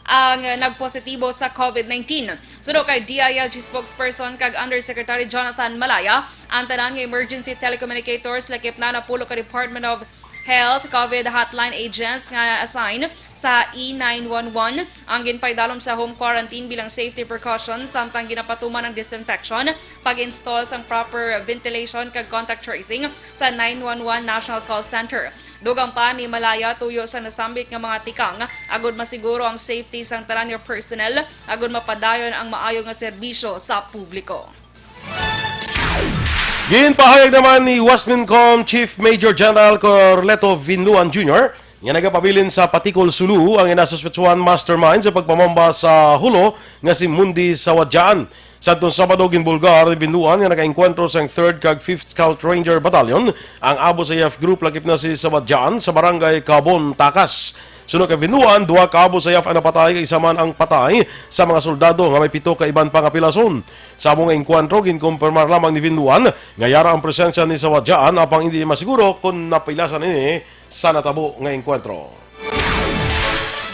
ang nagpositibo sa COVID nineteen. Suno kay D I L G spokesperson kag Undersecretary Jonathan Malaya, ang tanan nga emergency telecommunicators lakip na napulo ka Department of Health COVID hotline agents nga assign sa E nine one one ang ginpaidalom sa home quarantine bilang safety precaution, samtang ginapatuman ang disinfection, pag-install sang proper ventilation kag contact tracing sa nine one one National Call Center. Dugang pa ni Malaya, tuyo sa nasambit nga mga tikang agud masiguro ang safety sang tanan nga personnel agud mapadayon ang maayo nga serbisyo sa publiko. Ginpahayag naman ni Wasmincom Chief Major General Corleto Vinluan Junior nga nagapabilin sa Patikol, Sulu ang ginasuspetsuhan mastermind sa pagpamomba sa Jolo nga si Mundi Sawadjaan. Sadtong Sabado, ginbulgar ni Vinluan nga nakaengkwentro sang Third kag Fifth Scout Ranger Battalion ang Abu Sayyaf Group, lakip na si Sawadjaan, sa Barangay Cabon, Tacas. Suno kay Vinluan, duha ka Abu Sayyaf ang napatay, kag isa man ang patay sa mga soldado nga may pito ka iban pa nga pilason. Sa amo nga engkwentro, ginkumpirmar lamang ni Vinluan nga yara ang presensya ni Sawadjaan, apang indi masiguro kon napilasan ini sa natabo nga engkwentro.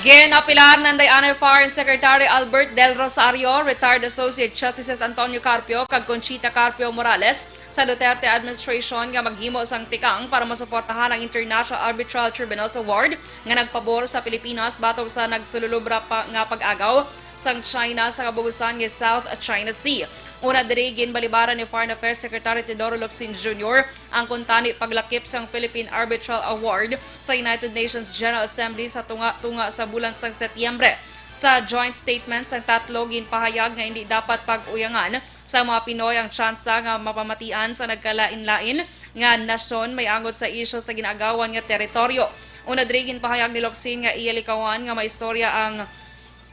Ginapilar ni Anay Foreign Secretary Albert Del Rosario, retired Associate Justices Antonio Carpio kag Conchita Carpio Morales sa Duterte administration nga maghimo sang tikang para masuportahan ang International Arbitral Tribunal's award nga nagpabor sa Pilipinas batok sa nagsululubra pa nga pag-agaw sang China sa kabugusan nga South China Sea. Una diri, ginbalibaran ni Foreign Affairs Secretary Teodoro Locsin Junior ang kuntani paglakip sang Philippine Arbitral Award sa United Nations General Assembly sa tunga-tunga sa bulan sang Setyembre. Sa joint statements, ang tatlo ginpahayag nga hindi dapat pag-uyangan sa mga Pinoy ang tsansa nga mapamatian sa nagkalain-lain nga nasyon may angot sa isyu sa gin-agawan nga teritoryo. Una diri, ginpahayag ni Locsin nga iya likawan nga maistorya ang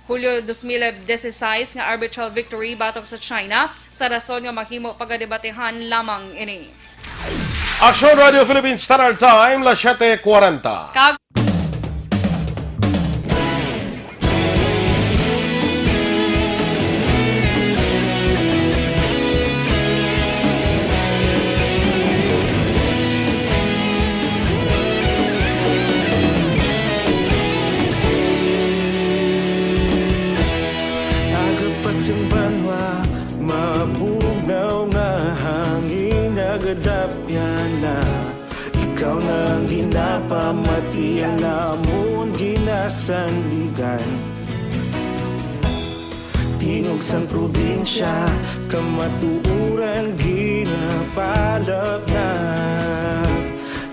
Hulyo dos mil dieciséis nga arbitral victory batok sa China sa rason nga mahimo pagadebatehan lamang ini. Aksyon Radio Philippines Standard Time, las siete cuarenta. Kag Agapas ang banwa, mabugnaw nga hangin, nagadapyan na. Ikaw na ang ginapamati, ang amon ginasandigan. Tingog sang probinsya, kamatuoran ginapalapnap.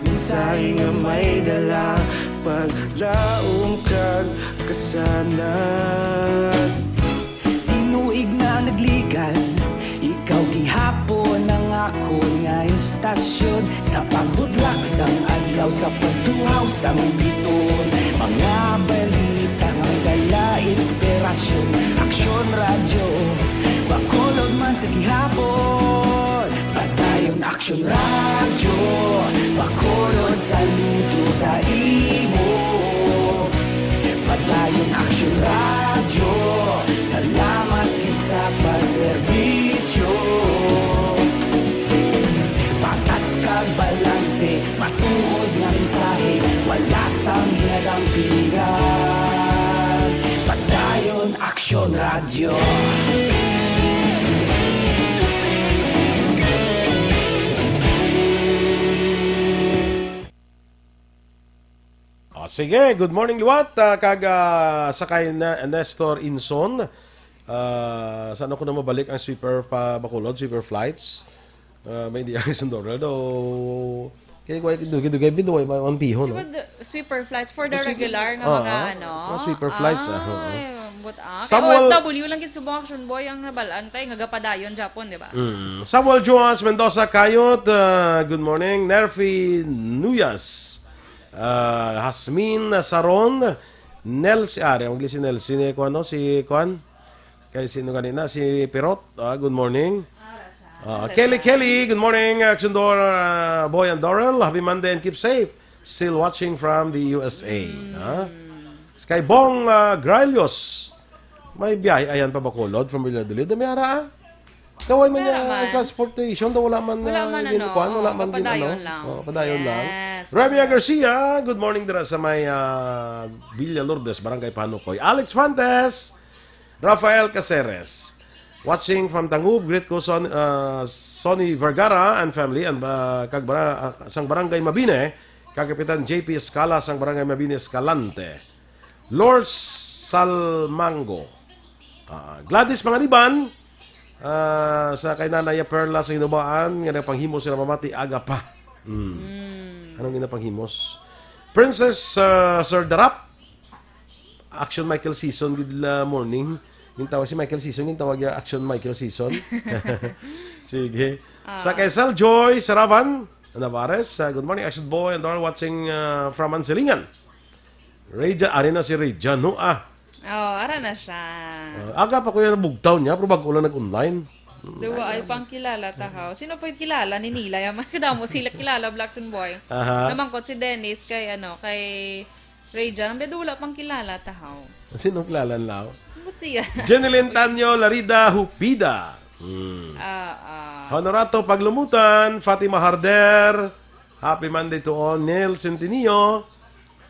Mensahe nga may dala, paglaom kag kasanag. Tinuig na nagligan, ikaw gihapon ang akon nga istasyon. Sa pagbudlak sang adlaw, sa pagtuhaw sang biton, mga balita nga dala inspirasyon. Aksyon Radyo, Bacolod man sa gihapon. Padayon Aksyon Radyo, Bacolod, saludo sa imo. Padayon Aksyon Radyo, salamat gid sa pagserbisyo. Patas kag balanse, matuod nga mensahe, wala sang ginadampingan. Padayon Aksyon Radyo. Ah, sige, good morning liwat, ah, kag, ah, sa kay Na-, Nestor Inson. Ah, saan ako na mabalik ang sweeper pa Bacolod, sweeper flights? Ah, may di ang Sundorel daw. Kaya ko ay dugay-dugay binuhay ang piho, no? Diba the sweeper flights for the Sweeper- regular nga Ah, mga ah. ano? Mga sweeper flights, ah, oo. Ay, but ah, kay Samuel- O F W lang gid subong Action Boy ang nabalaan tay nga gapadayon Japon, di ba? Mm. Samuel Joas Mendoza Kayot, ah, good morning. Nerfi Nuyas, ah, Hasmin Saron, Nelsi, ah, di, ang si Nelsi ni kuan, no? Si kuan? Kay sino ganina? Si Pirot. Ah, good morning. Ah, Kelly, Kelly, good morning. Action Dor, ah, Boy and Dorel. Happy Monday and keep safe. Still watching from the U S A. Ah. Sky Bong, ah, Gralios. May biyahe ayan pa Bacolod from Valladolid. Dami ara, ah. Kaway man Wala niya man. Transportation, daw wala man Wala na man, gin-, ano, kuwan, wala oo, man gin-, papadayon ano. lang. Oo, padayon lang. Yes, Remia correct. Garcia, good morning dira sa may, ah, Villa Lourdes, Barangay Panukoy. Alex Fuentes, Rafael Caceres, watching from Tangub, greet ko Son-, ah, Sonny Vergara and family, and, ah, kag bara-, ah, sang Barangay Mabine, kag Kapitan J P Escala sang Barangay Mabine Escalante. Lord Salmango. Ah, Gladys Panganiban, ah, sa kay Nanay Perla sa Hinubaan, nga nagpanghimo sila mamati aga pa. Mm. Anong ginapanghimos? Princess, ah, Sir Darap, Action Michael Season, good, ah, morning. Yung tawag si Michael Season, yung tawag niya Action Michael Season. Sige. Sa kay Sal Joy Saravan Navarez, ah, good morning, Action Boy and all watching, ah, from Mansilingan. Rayjan, ari na si Rayjan, no? Ah. Oh, ara na siya. Ah, aga pa ko yan nabugtaw niya, pero bago lang nag-online. Duwa ay pang kilala tahaw. Sino pa yung kilala ni Nila? Yaman kadamo sila kilala, Black Toon Boy. Aha. Namangkot si Dennis kay, ano, kay Rayjan. Ang bedo wala pang kilala tahaw. Sino kilala nila? Ambot siya. Jeneline Tanyo Larida Hupida. Hmm. Ah, ah. Honorato Paglumutan, Fatima Harder. Happy Monday to all. Neil Centinio.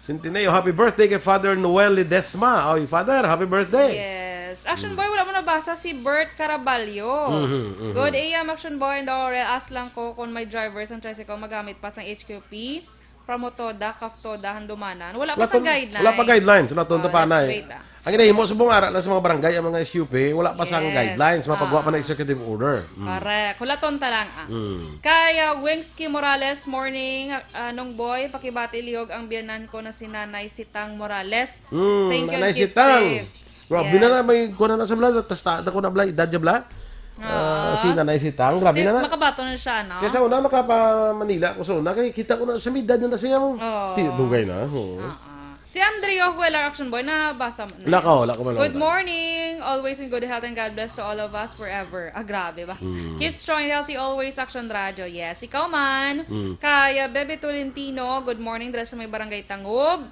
Centineo, happy birthday kay Father Noel Ledesma. Oy, Father, happy birthday. Yes. Action Boy, wala mo nabasa si Bert Caraballo. Mhm, mhm. Good A M, Action Boy and Orel. Ask lang ko kung may driver sang tricycle magamit pa sang H Q P from Otoda, Kaftoda, Handumanan. Wala pa sang guidelines. Wala pa guidelines. Wala tong Oh, tapanay. Let's wait, ah. Ang ginahimo subong ara lang sa mga barangay ang mga S U P, wala pa sang Yes. guidelines, mapagawa pa Ah. ng executive order. Mm. Correct. Hulaton ta lang, ah. Mm. Kay, ah, Wingsky Morales, morning. Ah, Nong Boy, pakibati lihog ang biyanan ko na si Nanay Sitang Morales. Mm, Thank you, Nanay keep Sitang. safe. Grabe na na, may kuha na sa bla, tas ta, ta ko na bla, edad niya bla. Ah, si Nanay Sitang, grabe na na. Makabaton na siya, no? Kaya sa una, makapa-Manila ko sa una, kay kita ko na sa may edad na na siya. Oo. Ti-, dugay na, oo. Ah, ah. Si Andrea Huelar, Action Boy, nabasa mo na. Wala ka, wala ko man. Good morning. Always in good health and God bless to all of us forever. Ah, grabe ba? Keep strong and healthy always, Action Radio. Yes, ikaw man. Kaya Bebe Tolentino, good morning, dira sa may Barangay Tangub.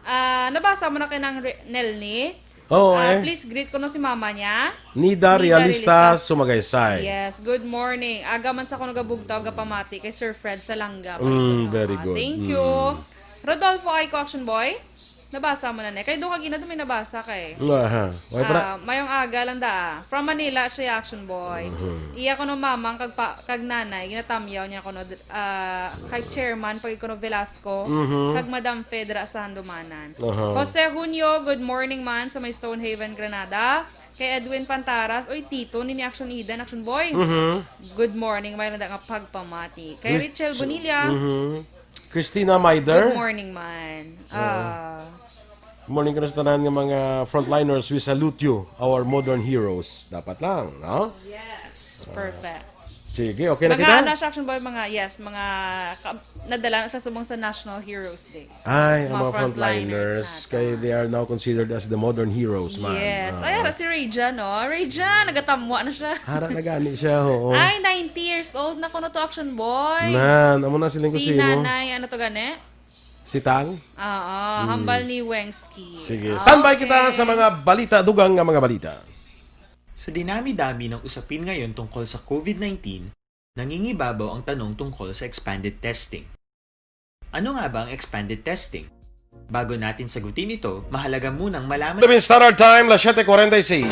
Ah, nabasa mo na kay Nang Re-, Nelny? Oo, Ah, eh. Please greet ko no si mama niya. Nida Nida Realista Realista. Sumagaysay. Yes, good morning. Aga man sa ko nagabugtaw, gapamati kay Sir Fred Salanga. Mm, very good. Thank you. Mm. Rodolfo Aiko, Action Boy. Nabasa mo na ni. Kay do ka gina, do may nabasa kay. Aha. Why para? Ah, mayong aga lang da. From Manila siya, Action Boy. Mhm. Iya ko no mamang kag pa, kag nanay, ginatamyaw niya ko no, ah, kay chairman, pag ko no Velasco, Mhm. kag Madam Fedra sa Handumanan. Aha. Jose Junio, good morning man sa may Stonehaven, Granada. Kay Edwin Pantaras, oy, Tito, nini Action Eden, Action Boy. Mhm. Good morning, may nanda nga pagpamati. Kay Rich-, Richel Bonilla. Mhm. Christina Maider. Good morning man. Ah. Ah. Good morning, kanusta tanan nga mga frontliners. We salute you, our modern heroes. Dapat lang, no? Yes, perfect. Sige, okay na Mga kita? Ano siya, Action Boy, mga, yes, mga ka-, nadala na sa subong sa National Heroes Day. Ay, ang Mga mga frontliners frontliners, natin. Kay they are now considered as the modern heroes, man. Yes. Oo. Ay, ara si Rayjan, no? Rayjan, nagatamwa na siya. Ara na gani siya, oo. Ay, ninety years old na kuno to, Action Boy. Nan, amo na siling ko Si sa imo. Nanay, ano to gani? Si Tang? Oo, Hmm. hambal ni Wengski. Sige. Okay. Standby kita sa mga balita, dugang nga mga balita. Sa dinami-dami ng usapin ngayon tungkol sa COVID nineteen, nangingibabaw ang tanong tungkol sa expanded testing. Ano nga ba ang expanded testing? Bago natin sagutin ito, mahalaga munang malaman Seven Standard Time, las siete cuarenta y seis.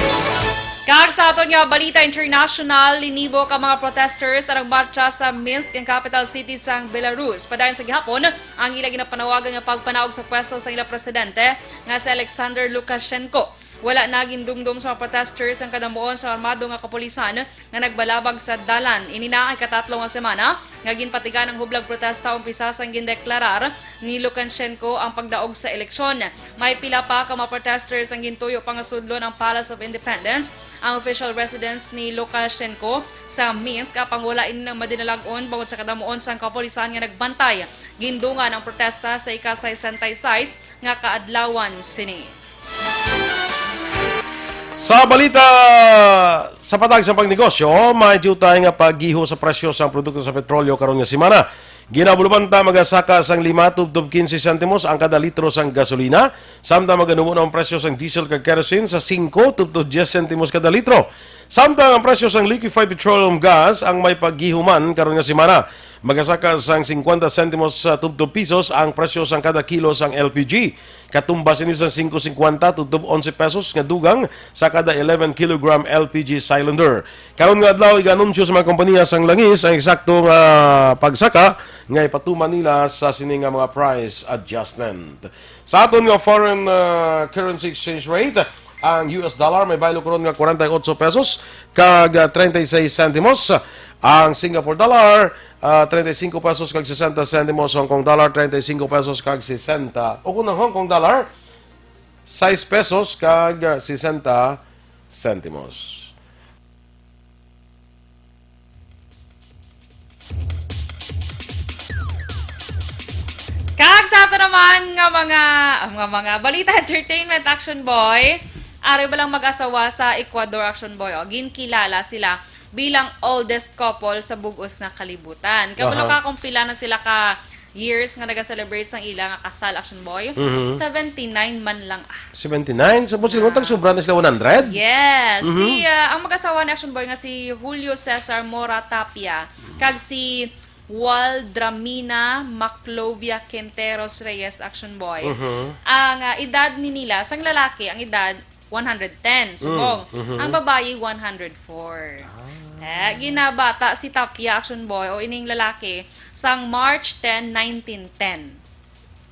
Kag sa aton nga balita international, linibo ka mga protesters ang nagmarcha sa Minsk, ang capital city sang Belarus. Padayon sa gihapon, ang ila ginapanawagan nga pagpanaog sa pwesto sang ila presidente nga si Alexander Lukashenko. Wala na gindumdom sa mga protesters ang kadamuon sa armado nga kapulisan nga nagbalabag sa dalan. Ini na ang ikatatlo nga semana nga ginpatigan ang hublag protesta umpisa sang gindeklarar ni Lukashenko ang pagdaog sa eleksyon. May pila pa ka mga protesters ang gintuyo pa nga sudlon ang Palace of Independence, ang official residence ni Lukashenko sa Minsk, apang wala ini nang madinalag-on bangod sa kadamuon sang kapulisan nga nagbantay. Gindungan ang protesta sa ika-sesenta y seis nga kaadlawan sini. Sa balita sa patag sa pagnegosyo, may diutay nga paggiho sa presyo sang produkto sa petrolyo karon nga semana. Ginabuloban ta magasaka sang lima tubtob quince sentimos ang kada litro sang gasolina, samtang maganumo na ang presyo sang diesel kag kerosene sa singko tubtob diyes sentimos kada litro. Samtang ang presyo sang liquefied petroleum gas ang may paggihuman karon nga semana. Magasaka sang singkwenta sentimos sa tubtob pisos ang presyo sang kada kilo sang L P G. Katumbas ini sa singko singkwenta tubtob onse pesos nga dugang sa kada eleven kilogram L P G cylinder. Karon nga adlaw, iga-anunsyo sa mga kompanya sang langis ang eksakto nga pagsaka nga ipatuman nila sa sini nga mga price adjustment. Sa aton nga foreign, ah, currency exchange rate, ang U S dollar may baylo karon nga kwarenta y ocho pesos kag, ah, treinta y seis sentimos. Ang Singapore dollar, ah, treinta y cinco pesos kag sesenta sentimos. Hong Kong dollar, treinta y cinco pesos kag sesenta. O kung ang Hong Kong dollar, sais pesos kag, ah, sesenta sentimos. Kag sa ato naman nga mga, nga mga balita, entertainment, Action Boy, ari ba lang mag-asawa sa Ecuador, Action Boy, o, ginkilala sila bilang oldest couple sa bug-os nga kalibutan. Kabalo Aha. ka kung pila na sila ka years nga naga-celebrate sang ila nga kasal, Action Boy? Mhm. Seventy-nine man lang, ah. Seventy-nine? So, boss, Ah. tag sobra na sila one hundred? Yes. Mhm. Si, ah, ang mag-asawa ni Action Boy nga si Julio Cesar Mora Tapia kag si Waldramina Maclovia Quinteros Reyes, Action Boy. Mhm. Ang, ah, edad ni nila, sang lalaki, ang edad, one hundred ten, subong. Mm, mhm. Ang babayi, one hundred four. Ah. Eh, ginabata si Tapia, Action Boy, o ining lalaki, sang March ten, nineteen ten.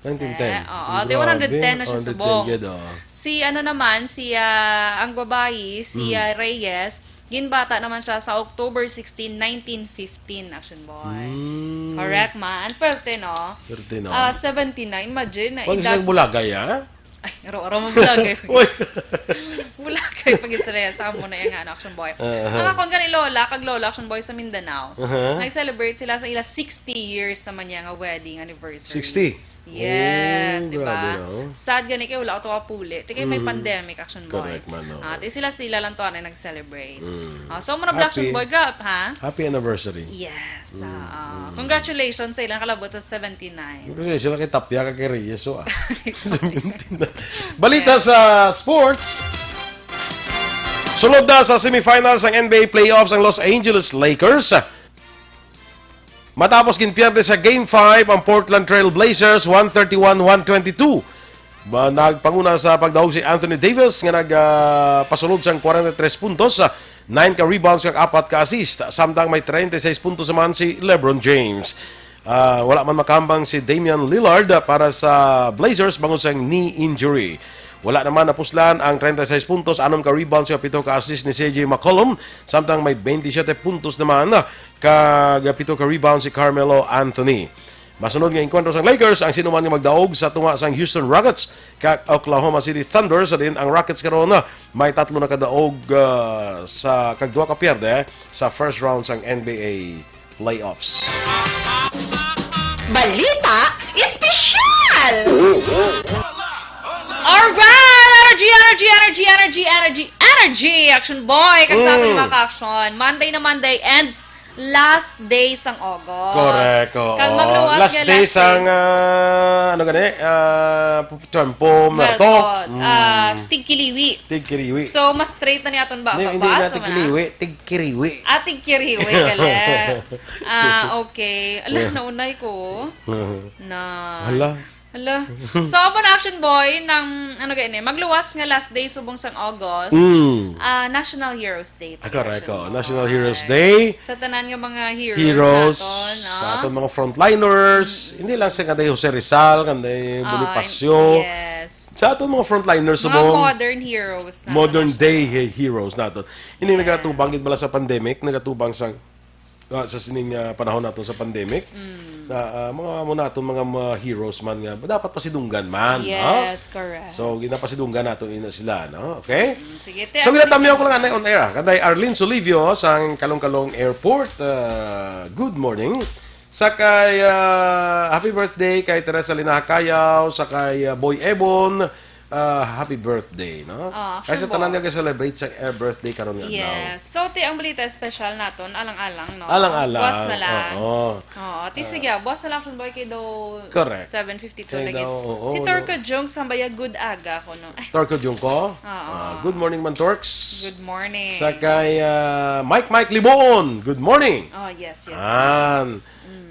Nineteen ten. Eh, oo, di Grabe, one hundred ten na siya, one hundred ten subong. gid, oh. Si, ano naman, si, ah, ang babayi, si, Mm. ah, Reyes, ginbata naman siya sa October sixteen, nineteen fifteen, Action Boy. Mm. Correct, man. Perte, no? Perte, no? Ah, seventy-nine, imagine, na Pag edad sa bulagay, ah? Ay, araw-araw mo bulagay. Uy! Bulagay pa gid sila sa amo na yung ano, Action Boy. Aha. Ang akon gani lola, kag lola Action Boy sa Mindanao. Aha. Nag-celebrate sila sa ila sixty years naman niya nga wedding anniversary. Sixty? Yes, Oh, di ba? grabe na, oh. Sad gani kay wala ko to kapuli. Ti kay may pandemic, Action Boy. Correct man, oh. Ah, ti sila sila lang to anay nag-celebrate. Ah, so mo na Action Happy. Boy, grab, ha? Happy anniversary. Yes. Ah, congratulations sa ilang kalabot sa seventy-nine. Kasi sila kay Tapia ka kay Reyes, so ah. Balita sa sports. Sulod na sa semifinals ang N B A playoffs ang Los Angeles Lakers. Matapos ginpierde sa Game five ang Portland Trail Blazers, one thirty-one one twenty-two. Ma-, nagpanguna sa pagdaog si Anthony Davis nga nagpasulod sang forty-three puntos, nine ka rebounds kag apat ka assist. Samtang may treinta y seis puntos naman si LeBron James. Ah, wala man makahambal si Damian Lillard para sa Blazers bangod sang knee injury. Wala naman napuslan ang treinta y seis puntos, anom ka rebounds kag pito ka assist ni C J McCollum, samtang may twenty-seven puntos naman kag pito ka rebound si Carmelo Anthony. Masunod nga engkwentro sang Lakers ang sinuman nga magdaog sa tunga sang Houston Rockets kag Oklahoma City Thunder, sa diin ang Rockets karon may tatlo na kadaog, ah, sa kag duha ka pierde sa first round sang N B A playoffs. Balita Espesyal! Alright! Energy, energy, energy, energy, energy, energy, energy! Action Boy! Kag sa aton mga ka-action, Monday na Monday and last day sang August. Correct, oo. Kag magluwas Last nga day last sang, day. Ah, ano gani? Ah, tempo, Well, Marto. ah, tigkiliwi. Tigkiriwi. So, mas straight na ni aton ba? Hindi, hindi Babasa na man na. tigkiliwi, tigkiriwi. Ah, tigkiriwi, gali. Ah, okay. Ala, naunay ko. Na. Hala. Hala. So, amo na, Action Boy, nang, ano gani, magluwas nga last day subong sang August, Mm. ah, National Heroes Day. Ah, correct, oh. Action National Boy. Heroes Day. Sa tanan nga mga heroes, Heroes naton, no? Sa aton mga frontliners, hindi lang sa kanday Jose Rizal, kanday Ah, Bonifacio. Yes. Sa aton mga frontliners Mga subong modern heroes naton, modern Action day Boy. he- heroes naton. Hindi nagatubang gid bala sa pandemic, nagatubang sa ah, sa sining ah, panahon naton sa pandemic. Na ah, mga mo naton mga, mga heroes man nga dapat pasidunggan man, ha? Yes, correct. So, ginapasidunggan naton ina sila, no? Okay? Sige, te, So, ang ginatamyaw ko lang anay on air, ah. Kanday Arlene Sulivio sang Caloocan Airport. Ah, good morning. Sa kay ah, happy birthday kay Teresa Linaha Cayaw, sa kay ah, Boy Ebon, ah, happy birthday, no? Ah, Kay sa sure, tanan Boy. Nga celebrate sa air birthday karon nga adlaw. Yes. So, ti ang balita special naton, alang-alang, no? Alang-alang. Buwas na lang. Oo. Oo. Ti sige, buwas na lang, Action Boy, kay daw Correct. seven fifty-two Kay lagi. daw, oo, Si no. Torco Jung, sambaya, good aga ko, no? Ay, Torco Junko. Oo. Ah, good morning man, Torks. Good morning. Sa kay ah, Mike Mike Liboon. Good morning. Oh, yes, yes. An.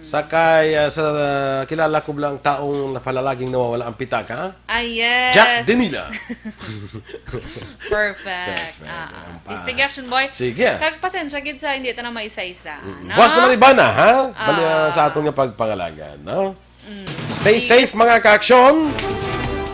Sa kay ah, sa ah, kilala ko lang taong napalalaging nawawala ang pitaka. Ah, yes. Jack Denila. Perfect. Perfect. Ah, ah. Ang pa- Sige, Action Boy. Sige. Kag pasensya gid sa hindi ta na maisa-isa. No? Buwas naman ibana, ha? Ah. Bali ah, sa aton nga pagpangalagan, no? Stay safe, mga ka-action.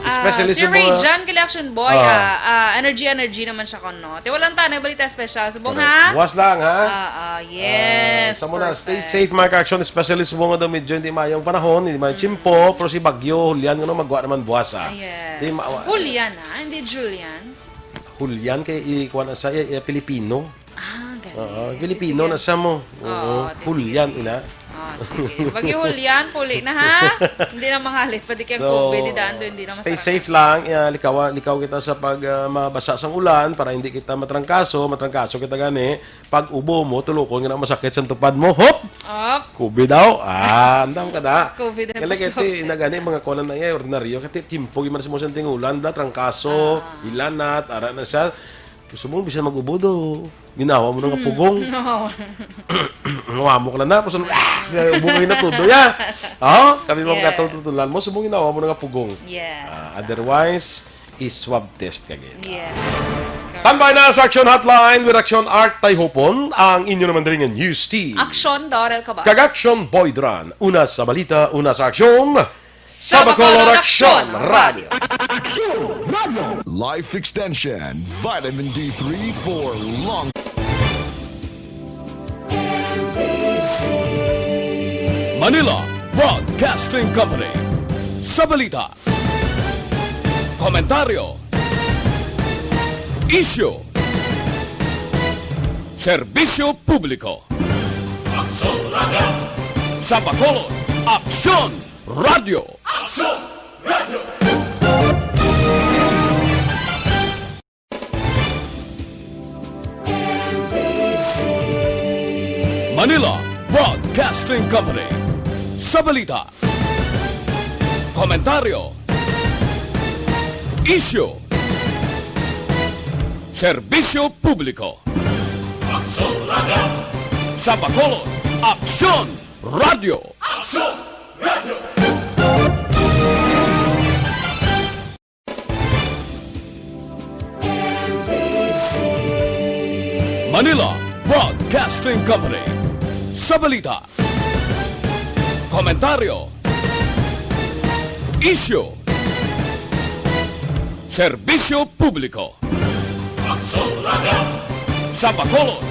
Ah, Especially si sa mga Ray Jan kay Action Boy, Ah. ah, ah, energy, energy naman siya kono. Ti walang tanay balita special. Subong, Correct. ha? Buwas lang, ha? Ah, ah, yes. Ah, sa muna, stay Perfect. Safe, mga ka-action, especially sa mga daw medyo hindi mayong panahon, hindi mayong tiyempo, pero si Bagyo, Julian, ano, magwa naman buwas, ah. Ah, yes. Di ma- Julian, ha? Hindi Julian. Julian kay ikuan sa iya, iya Pilipino. Ah, galing. Oo, Pilipino Sige. na sa mo. Oo, Oo, di, Julian sige, sige. ina. Ah, sige. Bagyo Julian, puli na, ha? Hindi na mangalit. Pwede kayang So, COVID, di daan doon, hindi na stay masarap. Safe lang. Ah, likaw, likaw kita sa pag ah, mabasa sang ulan para hindi kita matrangkaso. Matrangkaso kita gani. Pag ubo mo, tulukon nga na masakit sa tupad mo. Hop! Op. COVID daw. Ah, andam ka da. COVID ang Kaya lagi, pasok. Ti, inagani, mga kuwan na iya, ordinaryo. Kati, tiyempo, yung mga sa mga tinggulan, bla, trangkaso, ilanat, ara na siya. Gusto mo, bisan mag-ubo do. Ginawa mo na nga pugong. No. Ngawa mo ka na na. Puso, ah, ubo kayo na todo, ya. Oh, kami mga Yes. katultulan mo, subong ginawa mo na nga pugong. Yes. Ah, otherwise, is swab test ka gid. Yes. Standby na sa Action Hotline with Action Art Tayhopon, ang inyo naman rin nga news team. Action, Dorel Cabal. Kag Action Boy Dran. Una sa balita, una sa aksyon. Sa Bacolod Action Radio. Life Extension, Vitamin D three for long. Manila Broadcasting Company. Sa balita. Komentaryo. Isyu. Serbisyo publiko. Aksyon Radio. Sa Bacolod, Aksyon Radio. Aksyon Radio. Manila Broadcasting Company. Sa balita, komentaryo, isyu, serbisyo publiko. Aksyon Radio. Sa Bacolod, Aksyon Radio. Aksyon Radio. Manila Broadcasting Company. Sa balita, komentaryo, isyu, serbisyo publiko. Aksyon Radio. Sa Bacolod,